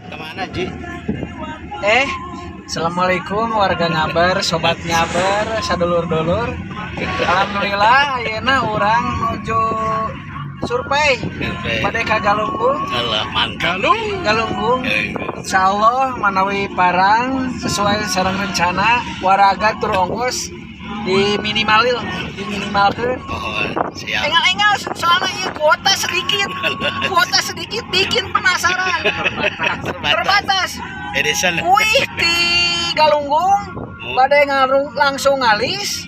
Kemana, Ji? Assalamualaikum warga ngabar, sobat ngabar, sadulur-dulur. Alhamdulillah ayeuna urang nuju survei pada ka Galunggung. Alah, mantap. Galunggung. Insyaallah manawi parang sesuai sareng rencana waraga tur ongkos diminimalil, diminimalkeun. Oh, siap. Engal-engal soalnya ieu kuota sedikit. Kuota sedikit bikin penasaran. Terbatas. Edison. Wih di Galunggung pada ngarung langsung ngalis.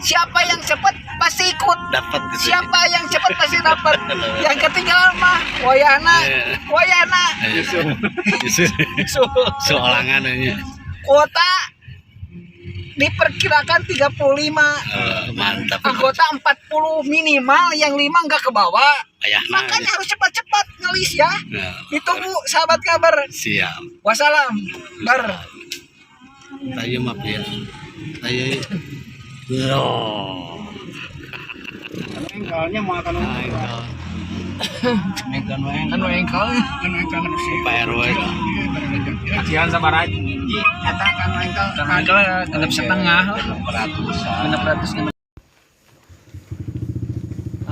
Siapa yang cepat pasti ikut. Dapat gitu. Siapa yang cepat pasti dapat. Yang ketinggalan mah wayana, wayana. Isu. Soalangan aja. Kuota diperkirakan 35. Mantap. Anggota 40 minimal, yang 5 nggak ke bawah. Ayahna. Makanya harus cepat-cepat ngelis ya. Nah, Ditunggu sahabat kabar. siap. Wassalam. Bar. Tayo maaf ya. Tayo. Yo. Engkalnya mau akan Kan engkau. Pak RW. Kasihan sama Raji. Eta kan engkal Kan engkau 6,5 lah. 600.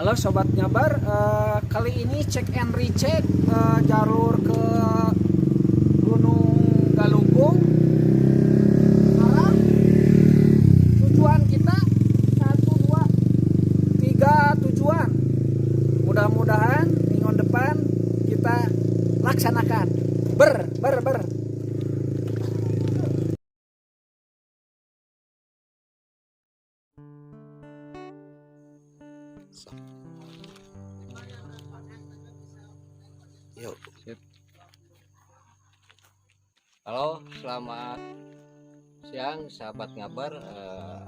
Halo sobat ngabar, kali ini cek and recheck jalur ke Gunung Galunggung. Arah tujuan kita 1 2 3 tujuan. Mudah-mudahan minggu depan kita laksanakan. Ber ber ber. Yuk. Halo, selamat siang sahabat ngabar.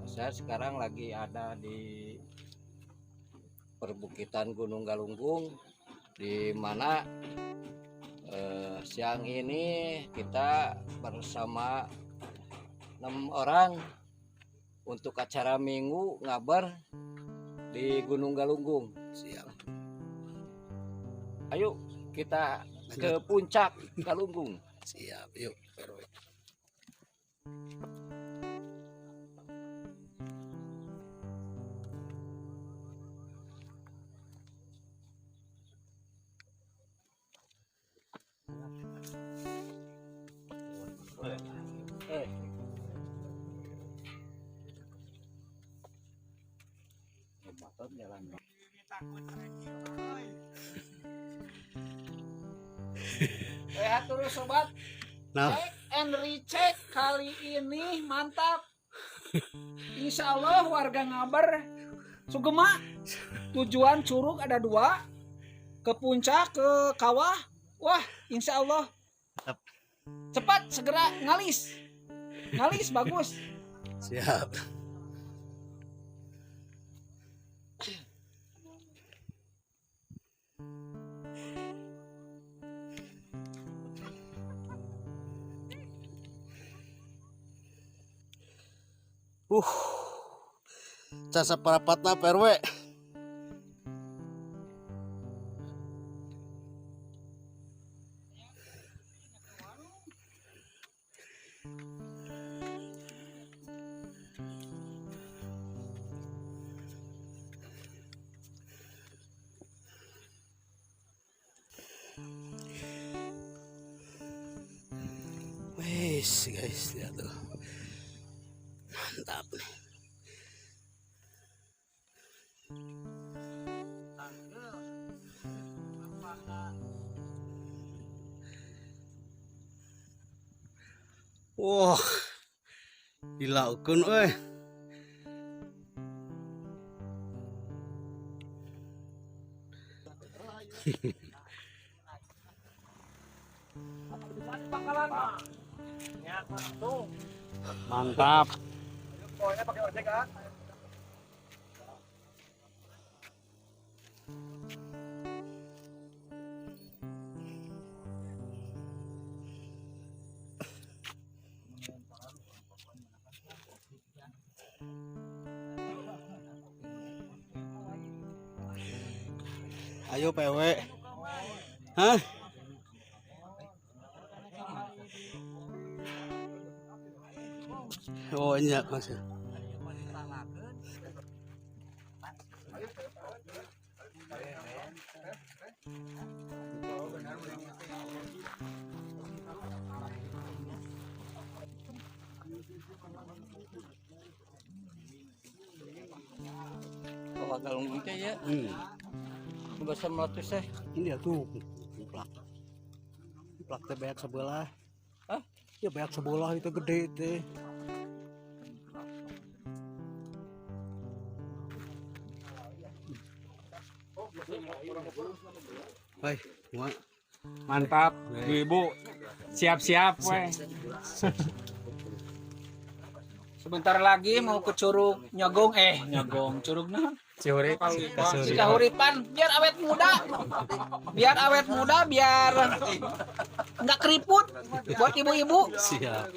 Saya sekarang lagi ada di perbukitan Gunung Galunggung, di mana siang ini kita bersama 6 orang untuk acara Minggu Ngabar di Gunung Galunggung. Siap. Ayo kita ke puncak Galunggung. Siap, yuk Pak RW. Motor jalan. Sehat terus sobat. Nah, Cek and recheck kali ini mantap. Insya Allah warga ngabar sugema. Tujuan curug ada 2, ke puncak, ke kawah. Wah, insya Allah cepat segera ngalis, ngalis bagus. Siap. Casa parapatna Pak RW. Wes guys, lihat tuh. Mantap nih. Wah, dilakukan, euy. Mantap. Pokoknya pakai ojek ah. Ayo PW. Hah? Oh nya Mas. Kalau Galunggung teh ya. Bahasa meletus teh. Ini dia tuh. Plak. Plak teh banyak sebelah. Hah? Ya banyak sebelah itu gede teh. Baik, Mantap, ibu. Siap-siap, weh. Sebentar lagi mau ke Curug Nyogong, Nyogong, Curug naon? Cihurip, Cikahuripan, biar awet muda. Biar awet muda, biar nggak keriput buat ibu-ibu. Siap.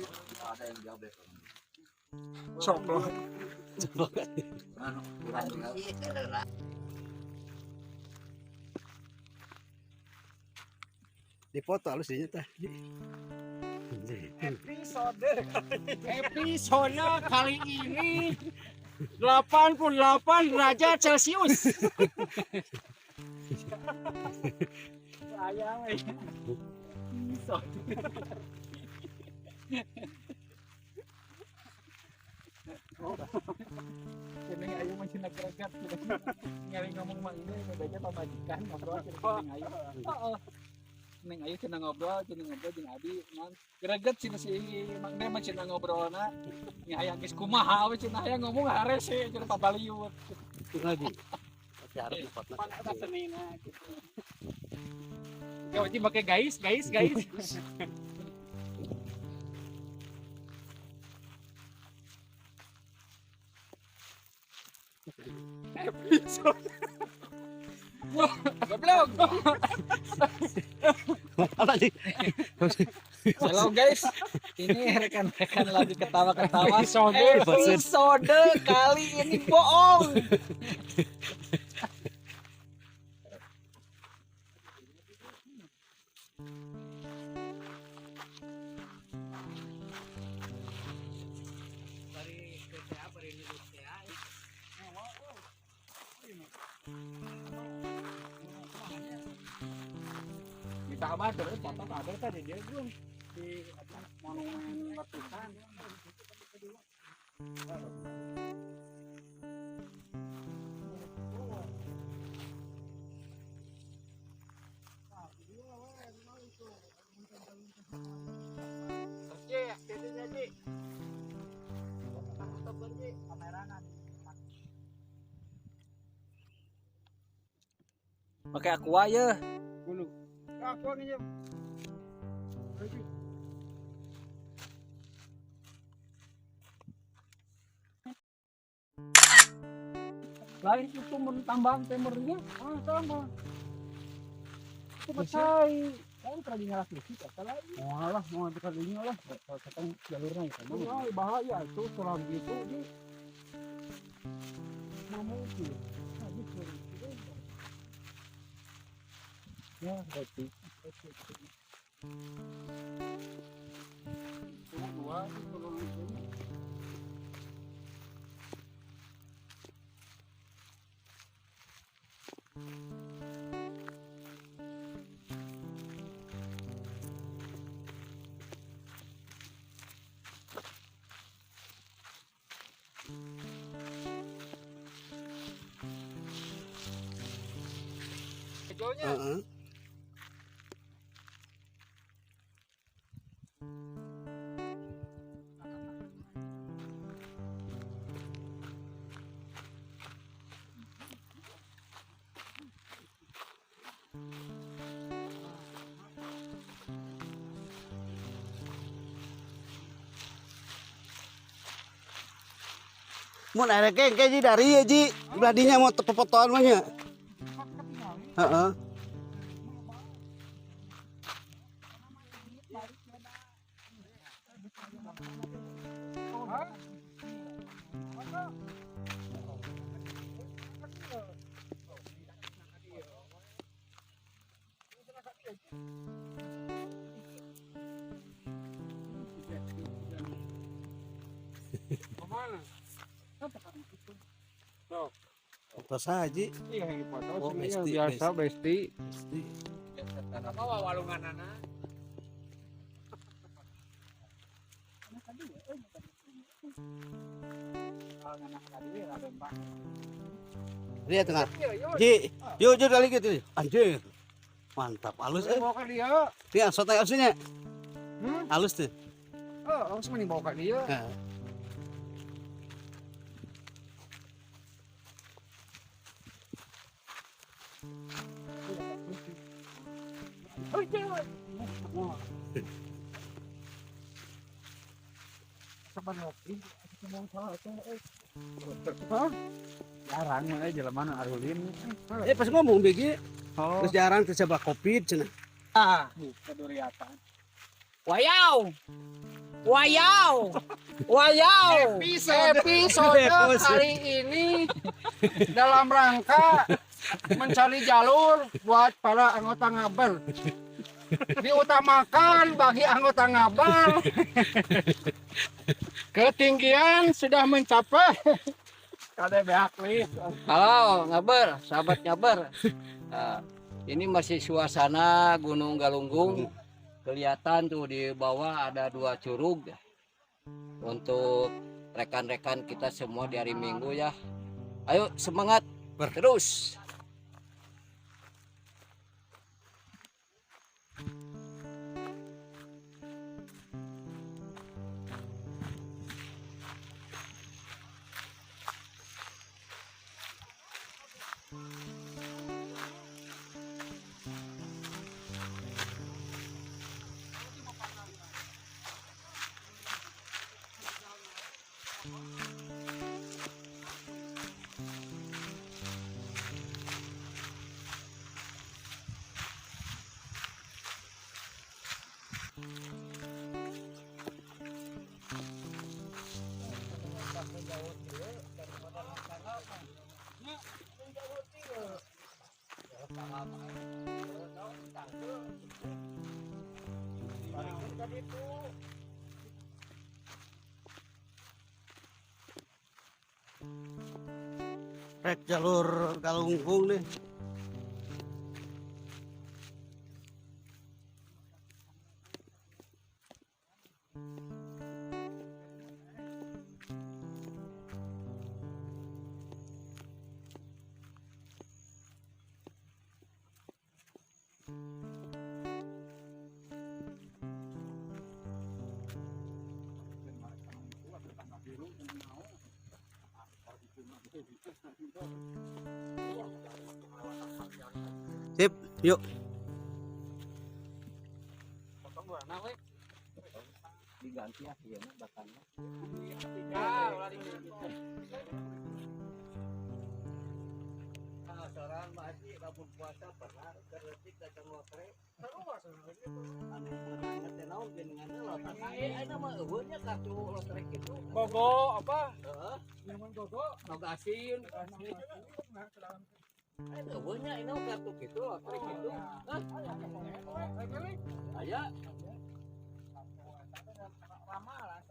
Coplok. Coplok. Dipoto halus dinya teh. Episode kali ini 88 derajat Celcius. Sayang, Ini ayu masih nagragat. Ngari ngomong mah ini bedanya pamajikan ngobrol cenah ayu. Heeh. Neng ayu cenah ngobrol jeung Abi ngan greget cenah si Mang Dem cenah ngobrolna. Nya hayang geus kumaha we cenah hayang ngomong harese cenah pabaliut. Itu lagi. Tapi harus dipotong. Pan eta senina gitu. Ya wajib pakai guys, guys, guys. Episode. Goblok. Apa sih? Halo guys, ini rekan-rekan lagi ketawa-ketawa. Episode kali ini bohong. Kita apa terus foto ada tadi dia belum di apa monumen letusan. Pakai aqua ya. Aku nih. Lain itu mun tambang temernya, ah tambah. Itu percaya. Kan lagi ngalah listrik atau lagi. Walah, mau dikalinya lah. Ketemu jalurnya itu. Wah, bahaya itu selang gitu di. Mau mungkin. Nah, gitu. Ya, berarti. Dua, itu ini. Heeh. Mun ada kengke ji dari ya ji, beladinya mau tepopotoan mah nya. Heeh. Kemana? Sok. Foto saja. Iya yang foto Oh, sini besti, biasa besti. Besti. Apa walunganana? Lihat tengah. Ji, yuk yuk kali gitu. Anjir. Mantap, halus eh. Bawa ke dia. Nih, sotai halusnya. Halus tuh. Oh, langsung mending bawa ke dia. Heeh. Jarang mana jelema nu arulin. Eh pas ngomong begi, Oh, terus jarang terjebak covid cenah. Ah, keduriatan. Wayau. Wayau. Wayau. Episode kali ini dalam rangka mencari jalur buat para anggota ngabar. Diutamakan bagi anggota ngabar ketinggian sudah mencapai KDB Aklis. Halo, ngabar, sahabat ngabar. Nah, ini masih suasana Gunung Galunggung. Kelihatan tuh di bawah ada dua curug. Untuk rekan-rekan kita semua di hari Minggu ya. Ayo semangat terus. Rek jalur Galunggung nih. Sip, yuk. Diganti ya, iya batangnya. Nah, seorang masih lamun puasa pernah kereutik kacang lotre. Anu meunang teh naon geuningan lotre. Ayeuna mah eueuh nya kartu lotre kitu. Gogo apa? Heeh, Minuman gogo. nog asin. Eueuh nya ini kartu kitu lotre kitu. Hah? Aya. Lama lah.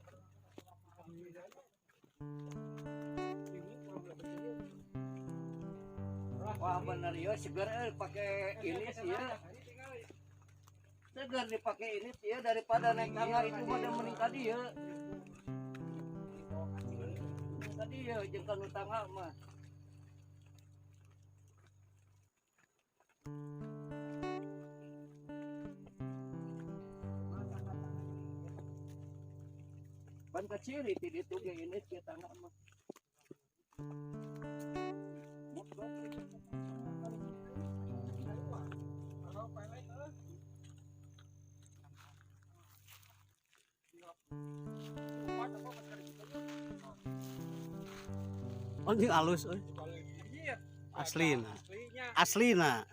Wah bener ya segar pakai ini sih ya. Segar dipakai ini sih ya daripada naik tangga itu mah mending tadi ya. Tadi ya jeung kanu tangga mah. Pan kecil ti ditu ge ini sih tangga mah. Anjing alus euy. Aslina. Aslina.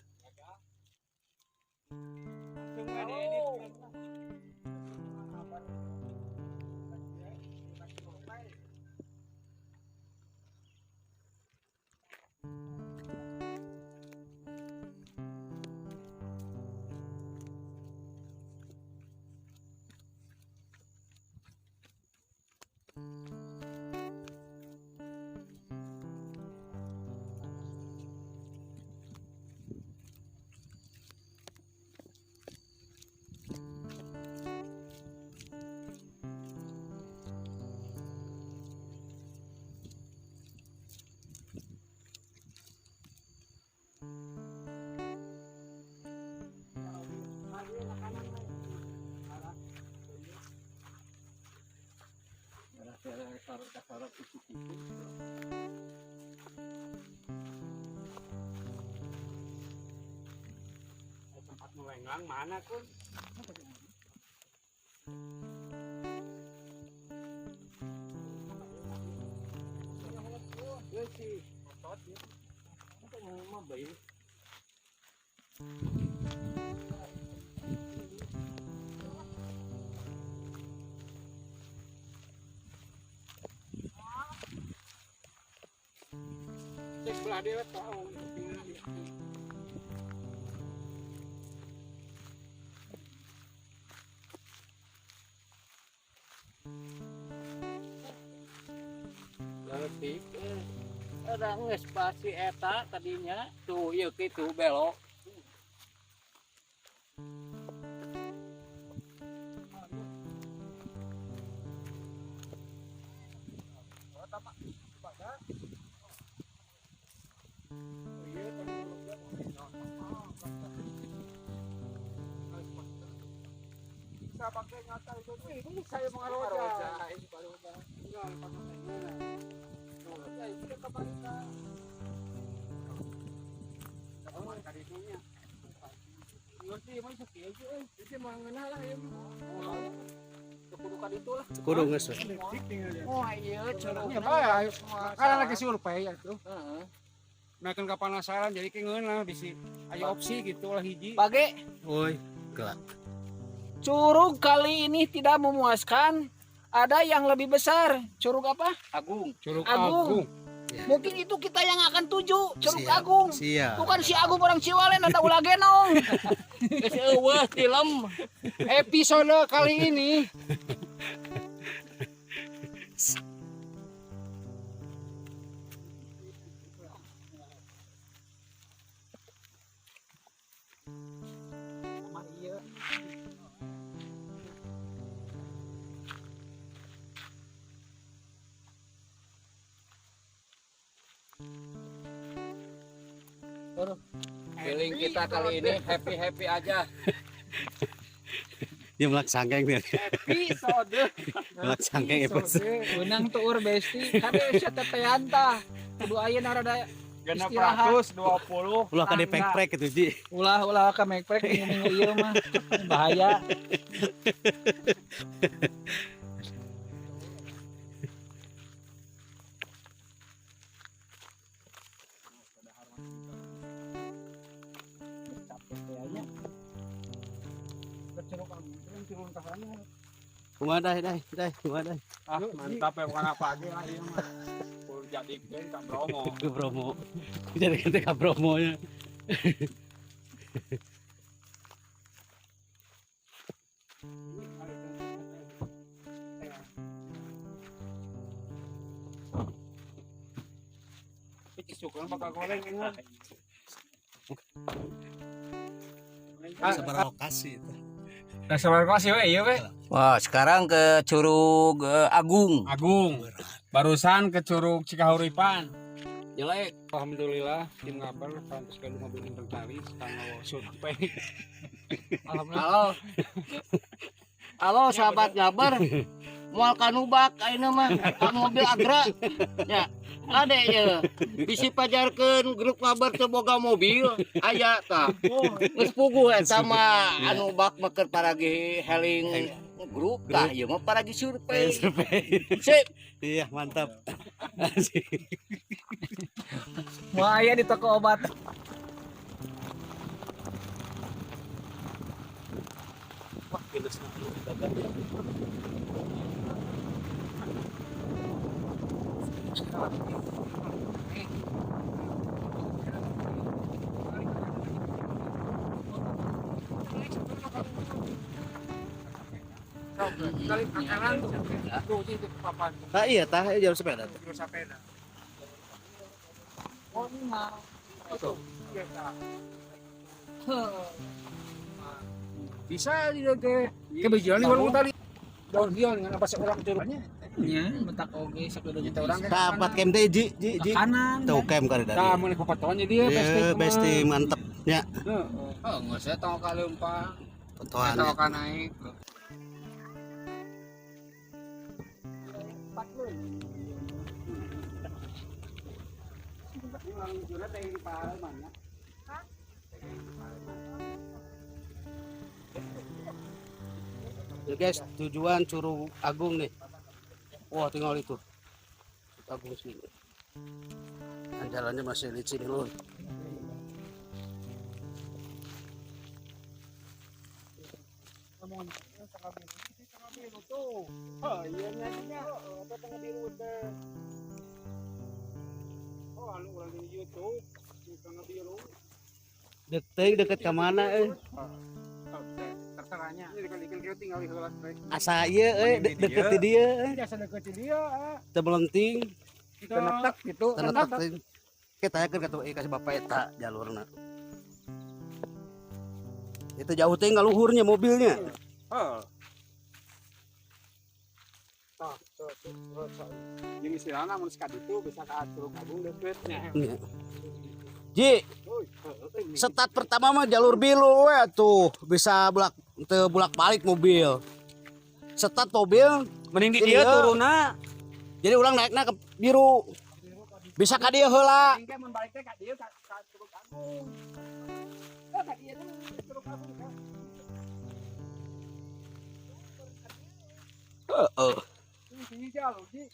Tempat melenglang mana kun? Cek belah dia tahu. Leutik ada geus pasti eta tadinya tuh ieu kitu belok. Bisa pakai ngata itu. Ini saya mengaroja. Kudu geus. Oh iya, curug. Ya bae, kan lagi survei atuh. Heeh. Mereka kepanasan jadi kayak ngeunah bisi aya opsi gitu lah hiji. Bage, Woi, gelap. curug kali ini tidak memuaskan. Ada yang lebih besar. Curug apa? Agung. Curug Agung. Mungkin itu kita yang akan tuju, Curug Siap. Agung. Siap. Bukan si Agung orang Ciwalen atau ulah genong. Geus eueuh tilem. Episode kali ini Feeling kita kali ini happy-happy aja. Dia melak sangkeng dia. episode Melak sangkeng episode. Benang tuur besti, kade sia tetean tah. Kudu ayeuna rada istirahat. 620 Ulah ka dipek-prek gitu, Ji. Ulah ulah ka mekprek minggu-minggu ieu mah. Bahaya. Kumaha dai dai dai kumaha dai. Ah, mantap ya bukan apa lagi lah ieu mah. Kudu jadi ka Bromo. Ke Bromo. Jadi kita ke Bromo nya. Isukan bakal goreng ini. Sabar lokasi itu. Nah, sabar lokasi we ieu we. Wah, sekarang ke Curug Agung. Agung. Barusan ke Curug Cikahuripan. Jelek. Alhamdulillah tim ngabar pantes gaduh mobil inventaris kanggo survei. Alhamdulillah. Halo. Halo sahabat ngabar. Moal kanubak ayeuna mah ka mobil Agra. Ya. Ade ye. Bisi pajarkeun grup ngabar teu boga mobil aya tah. Geus puguh eta mah anu bak mah keur paragi heling grup tah ieu mah paragi survei. Survei. Sip. Iya, mantap. Mau aya di toko obat. Wah, minus Kali ke kanan tuh. Tuh itu papan. Nah, iya tah jalur sepeda tuh. Jalur sepeda. Oh, ini mah. Itu. Bisa di ke kebejian di warung tadi. Downhill dengan apa seorang curugnya. Nya, mentak oge sakudu Kita orang Tah empat kem teh Ji, Ji, Ji. kanan. Tuh kem kali dari. Tah mun papatoan jadi ya Iya, besti mantep nya. Heeh. Oh, enggak saya tong ka leumpang. Totoan. Tong ka naik. Ini orang jujurnya teh di Parlemen ya. Ya guys, tujuan Curug Agung nih. Wah, tinggal itu. Curug Agung sini. Dan jalannya masih licin loh. Oh iya nya. Apa tengah biru teh. Oh, anu urang di YouTube, di tengah biru. Deket deket ke mana eh? Terserahnya. Ini dikali-kali kita tinggal di heula strike. Asa ieu euy deket di dieu euy. Biasa deket di dia. Teu melenting, Tenetek gitu. tenetek teuing. Kita tanyakeun ka tuh ka si bapak eta jalurna. Itu jauh teh ngaluhurnya mobilnya. Oh. Tah, tuh, tuh, tuh, tuh. Jeung istilahna mun ka ditu bisa ka Curug Agung deketnya. Iya. Ji, setat pertama mah jalur bilu we tuh bisa bulak teu bulak-balik mobil. Setat mobil Mending di Di dia dieu. turunna. Jadi ulang naiknya ke biru. Bisa ka dieu heula. Engke mun balik teh ka dieu ka Curug Agung. Eh ka dieu teh Curug Agung kan. Heeh. Ini sini jalur Ji.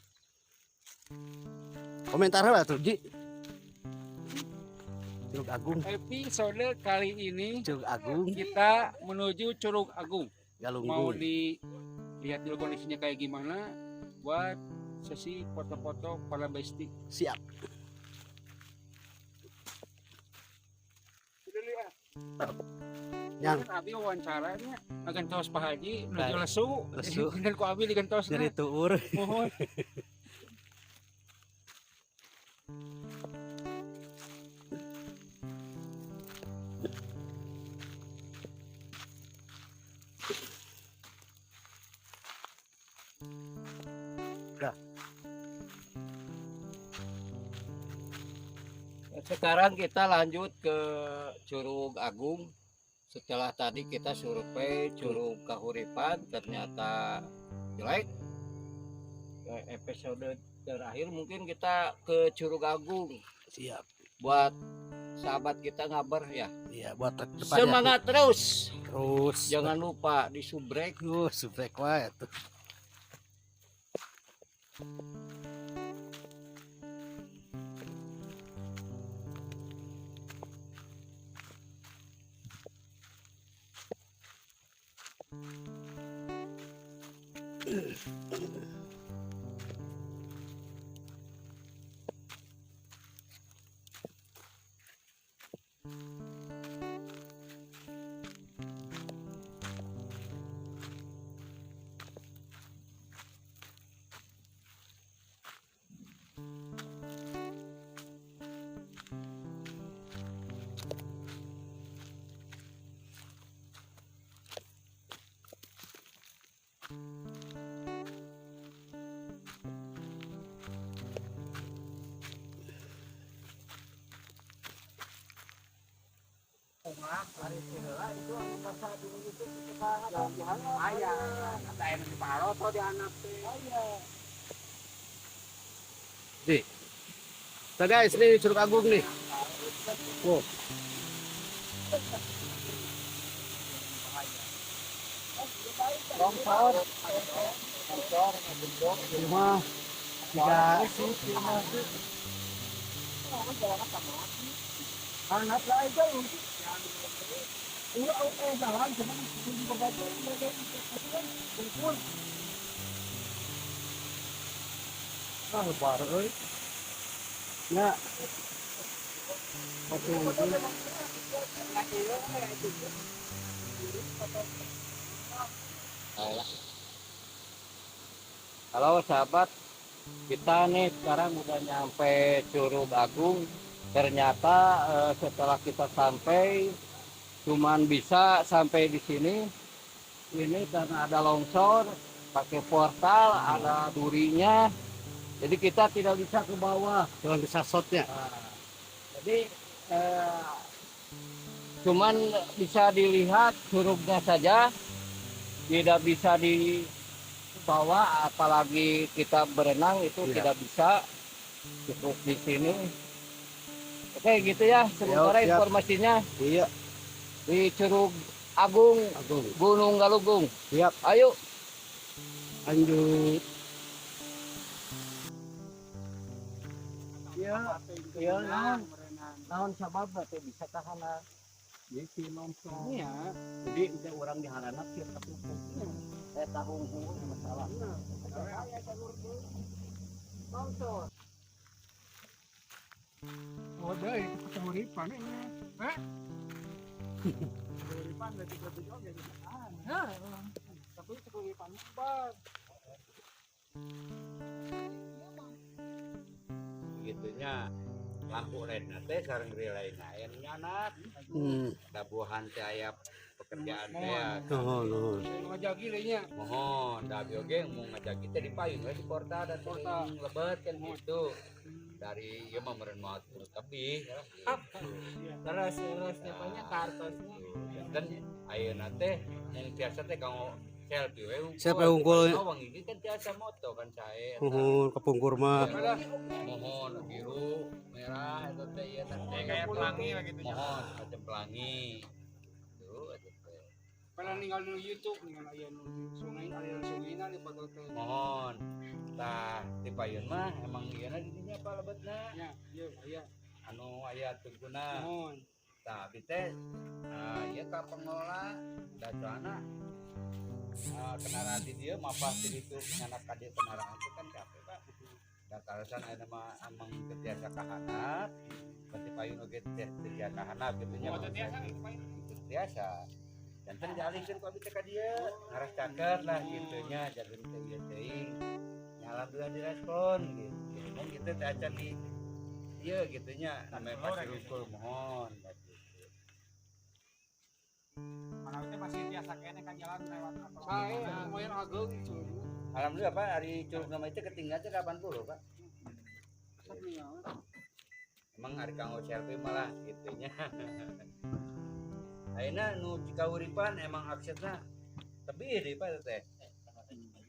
Komentar heula tuh, Ji. Curug Agung, Episode kali ini Curug Agung, kita menuju Curug Agung. Mau Galunggung. dilihat dulu kondisinya kayak gimana buat sesi foto-foto para besti. Siap. Yang Kan abi wawancaranya akan tos Pak Haji menuju lesu. Lesu. Dan ku abi digentos dari tuur. Mohon. Sekarang kita lanjut ke Curug Agung. Setelah tadi kita survei Curug Kahuripan ternyata jelek. Ke episode terakhir mungkin kita ke Curug Agung Siap. buat sahabat kita ngabar ya. Iya, buat depannya. Semangat terus. Terus. Jangan lupa di subrek. Subrek wae tuh. Aya, ada yang di Paroto di anak teh. Nih. Nah guys, ini Curug Agung nih. Wow. Longsor. Ini mah tiga Hangat lah itu. Iya, jalan cuman di bawah mereka itu kan kumpul. Ah, lebar euy. Ya. Oke, oke. Halo sahabat, kita nih sekarang udah nyampe Curug Agung. Ternyata setelah kita sampai, cuman bisa sampai di sini. Ini karena ada longsor, pakai portal, ada durinya. Jadi kita tidak bisa ke bawah. Cuman bisa shotnya. Nah, jadi cuman bisa dilihat curugnya saja, tidak bisa dibawa, apalagi kita berenang itu Iya. tidak bisa. Cukup di sini. Oke gitu ya sementara Siap. informasinya Iya, di Curug Agung Agung. Gunung Galunggung. Siap. Ayo. Lanjut. Iya, iya naon. Naon sababna teh bisa kahana. Jadi longsor. Iya, jadi ente urang diharana kieu katutup. Eta hungkul masalah. Longsor. Oh, deh, itu Kahuripan ini. Eh? Kahuripan berarti berarti juga gitu. Nah, Tapi Kahuripan bar. Gitunya lampu lain teh sareng relay aya nu nyanak dabuhan teh aya pekerjaan teh ya. Nuhun, nuhun. Ngajagi leunya. Mohon da abi oge mau ngajagi teh di payung we di porta da Porta. teuing lebet kan gitu dari ieu mah meureun moal tebih ya gitu. Terus terus banyak kartosnya. Dan ayeuna teh yang tiasa teh kanggo selfie we unggul. Selfie unggul. Oh, wangi ge kan tiasa moto kan sae eta. Nuhun kepungkur mah. Mohon biru merah eta teh ieu teh Kayak pelangi lah gitu. Mohon macam pelangi. Tuh eta teh. Pernah ninggal di YouTube ninggal aya nu di sungai aliran sungai na di foto teh. Mohon. Tah ti payun mah emang ieu na di dinya apa lebetna? Ya, iya aya. Anu aya tungkuna. Mohon. Tah abi teh ieu ka pengelola da soalna kendaraan di dieu mapah di ditu nyanak ka dieu kendaraan itu kan capek Pak. Da kalasan aya mah amang teu tiasa kahanap, berarti payun oge teh teu tiasa kahanap kitu nya. Oh, teu tiasa gitu, Pak. Teu tiasa. Janten dialihkeun ku abi teh ka dieu, ngarah caket lah kitu nya, jageun teh ieu teuing. Nya alhamdulillah direspon gitu. Mun kitu teh acan di ieu kitu nya, namanya pasir unggul mohon gitu. Mana teh masih tiasa keneh ka jalan lewat atau. Sae lumayan ageng curugna. Alhamdulillah Pak, hari curug nama itu ketinggian teh 80 Pak. Emang hari kanggo selfie malah gitu nya. Ayeuna nu Cikauripan emang aksesna tebih deui Pak teh.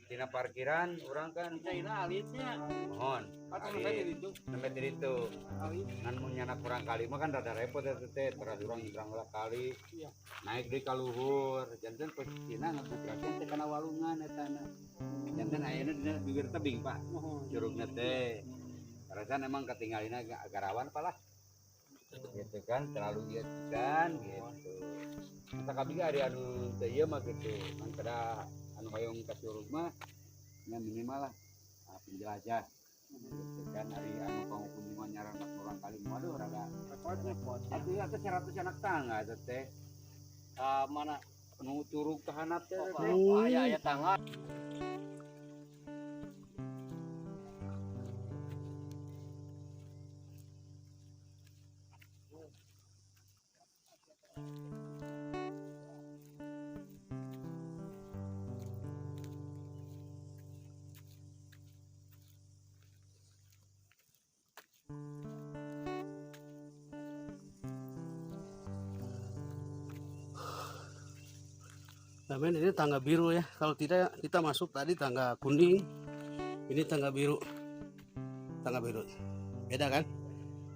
Tina parkiran urang kan Caina alitnya. mohon. Atau nu teh di ditu. Nembe di ditu. Alit. Ngan mun nyanak kurang kali mah kan rada repot eta teh, teras urang nyebrang heula kali. Iya. Naik deui ka luhur, janten posisina ngaputrakeun teh kana walungan eta na. Janten ayeuna dina bibir tebing Pak. Mohon. Curugna teh. Karena emang ketinggalina agak rawan Pak lah. Gitu kan terlalu ieu pisan gitu. Mata kami ge ari anu teu ieu mah gitu. Ngan kada anu hoyong ka curug mah nya minimal lah penjelajah. Gitu kan ari anu kanggo kunjungan nyaran kurang kali waduh rada Repot repot. atuh ya teh 100 anak tangga eta teh. Ka mana? Nu curug ka handap teh teh. Oh, aya aya tangga. Nah, men, ini tangga biru ya. Kalau tidak kita masuk tadi tangga kuning. Ini tangga biru. Tangga biru. Beda kan?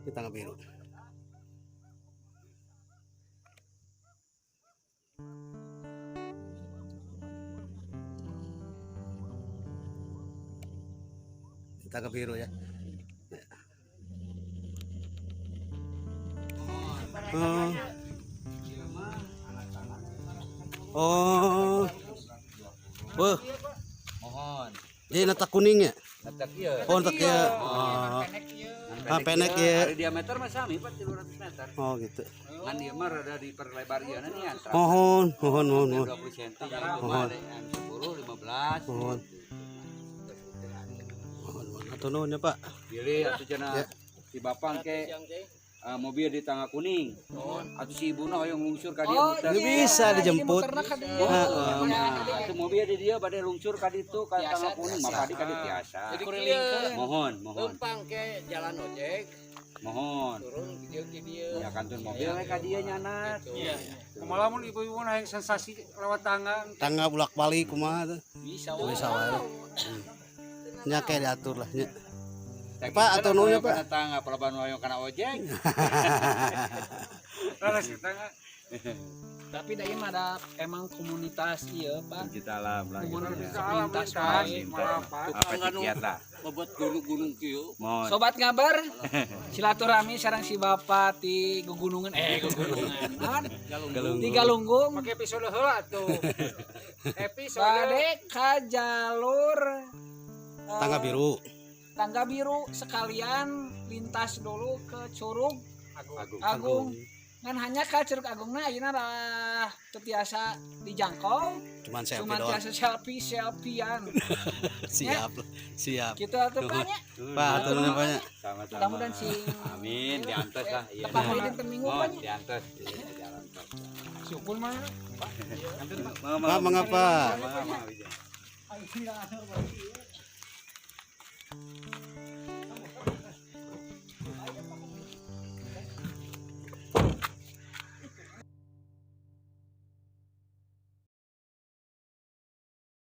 Ini tangga biru. Ini tangga biru ya. Oh. Oh. Wah, Mohon. jadi letak kuning ya? Letak ieu. Oh, letak ya. Oh. Ah, pendek ieu. Ari diameter mah sami Pak 300 meter. Oh, gitu. Ngan ieu mah rada diperlebar ieu nih antara. Mohon, mohon, mohon, mohon. 20 cm ya itu mah ada yang 10, 15. Mohon. Mohon, mohon. Atau nuhun ya, Pak. Pilih atuh cenah Ya. si bapak ke mobil di tangga kuning. Atau si ibuna hoyong lungsur ka dieu Oh, muter. Ini bisa dijemput. Muterna ka dieu. Heeh. Nah, atuh mobil di dieu bade lungsur ka ditu ka tangga kuning, mah padi ka dieu tiasa. Jadi kieu. Mohon, mohon, Leumpang ke jalan ojek, mohon. turun dieu di dieu. Ya kantun mobil we ka dieu nyanak. Gitu. Iya. Kumaha lamun ibu-ibu hayang sensasi lewat tangga. Tangga bolak-balik kumaha tuh. Bisa Bisa wae. Nya kayak diatur lah nya. Pak, atau nuhun ya, Pak? Kana tangga pelaban hoyong kana ojek. Laras kita nggak. Tapi da ieu mah ada emang komunitas ieu, Pak. Pecinta alam lah gitu. Komunitas Ya. lintas Lintas, wae. maaf, Pak. Apa cikiat lah. Bobot gunung-gunung kieu. Mohon. Sobat ngabar, silaturahmi sareng si Bapak di Gugunungan Gugunungan. Naon? Di Galunggung. Pakai episode heula tuh. Episode Bade ka jalur Tangga biru. Tangga biru sekalian lintas dulu ke Curug Agung. Agung. Agung. Ngan hanya ka Curug Agungna ayeuna lah teu tiasa dijangkau, Cuman selfie cuma doang. tiasa selfie selfiean. Siap. Siap. Gitu atuh Pak nya. Pak, hatur nuhun Pak nya. Sama-sama. Mudah-mudahan sing Amin, diantos lah. Iya. Tepang deui dinten Minggu Pak Mohon nya. diantos. Iya, jalan tos. Syukur mah. Pak, mengapa? Mangga, mangga, Wijaya.